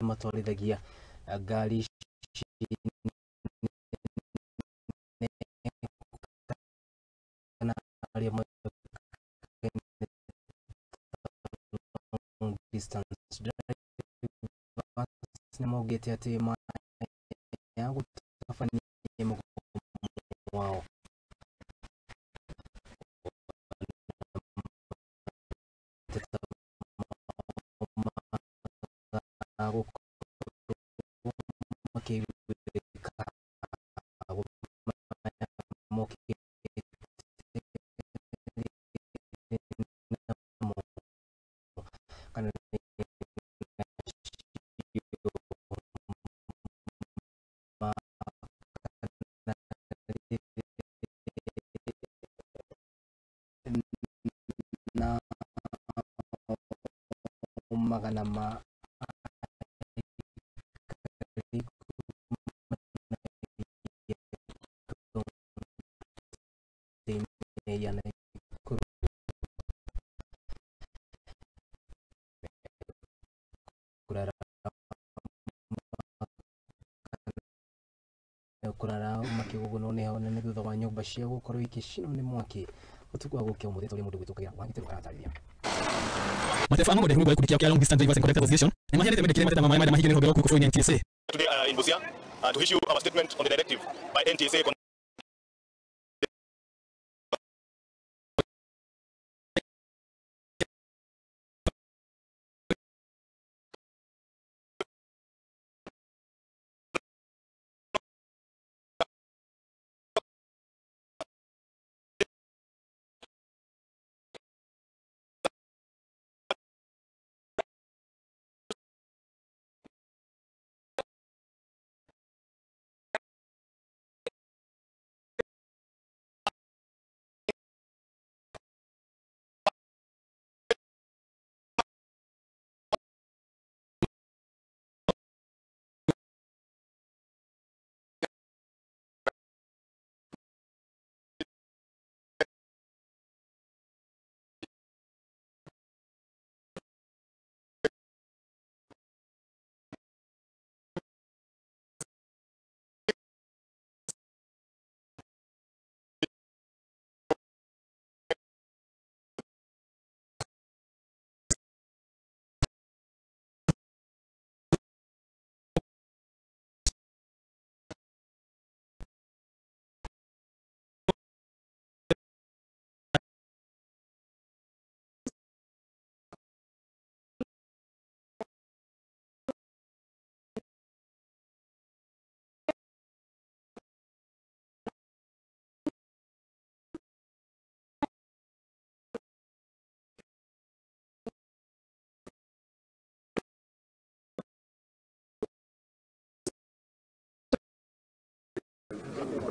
Matwarithagia ngari kana arĩa long distance drivers nĩ maugĩte atĩ maya gũtabania mũgomo wao. Na magana ma ya Nakuru kurara makĩgũgũnwo nĩ heho nene thutha wa nyũmba cia gũkorwo ikĩcinwo nĩ mwaki ũtukũ wa gũkĩa ũmũthĩ ta ũrĩa mũndũ gwĩtwo Kagira wa Gĩtĩro aratarĩria. Mataifa amwe ndio gikundi kĩa Long Distance Drivers and Conductors Association nĩ maheanĩte mendekithia mateta ma marĩa mahingĩrĩire rũhonge rwa bũrũri NTSA. Today in Busia to issue our statement on the directive by NTSA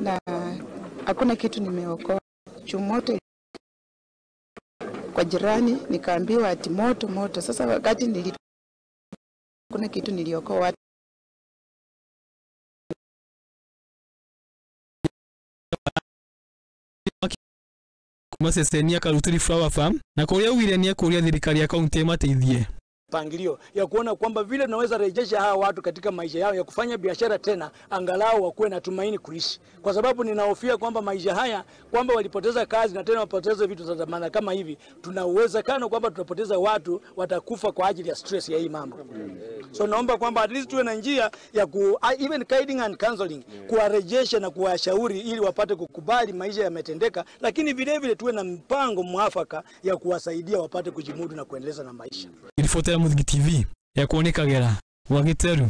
na hakuna kitu nimeokoa. Chumoto kwa jirani nikaambiwa ati moto moto. Sasa wakati kuna kitu niliokoa. Kuma ceceni ya Karuturi Flower Farm na kuria ugire ni kuria thirikari ya kaunti imateithie mpangilio ya kuona kwamba vile tunaweza rejesha hawa watu katika maisha yao ya kufanya biashara tena, angalau wakuwe na tumaini kuishi, kwa sababu ninahofia kwamba maisha haya kwamba walipoteza kazi na tena wapoteze vitu za dhamana kama hivi, tuna uwezekano kwamba tutapoteza watu, watakufa kwa ajili ya stress ya hii mambo. So naomba kwamba at least tuwe na njia ya even guiding and counseling, kuwarejesha na kuwashauri ili wapate kukubali maisha yametendeka, lakini vile vile tuwe na mpango mwafaka ya kuwasaidia wapate kujimudu na kuendeleza na maisha. Riboti ya Muthigi TV ya kuonekagera wa Gĩteru.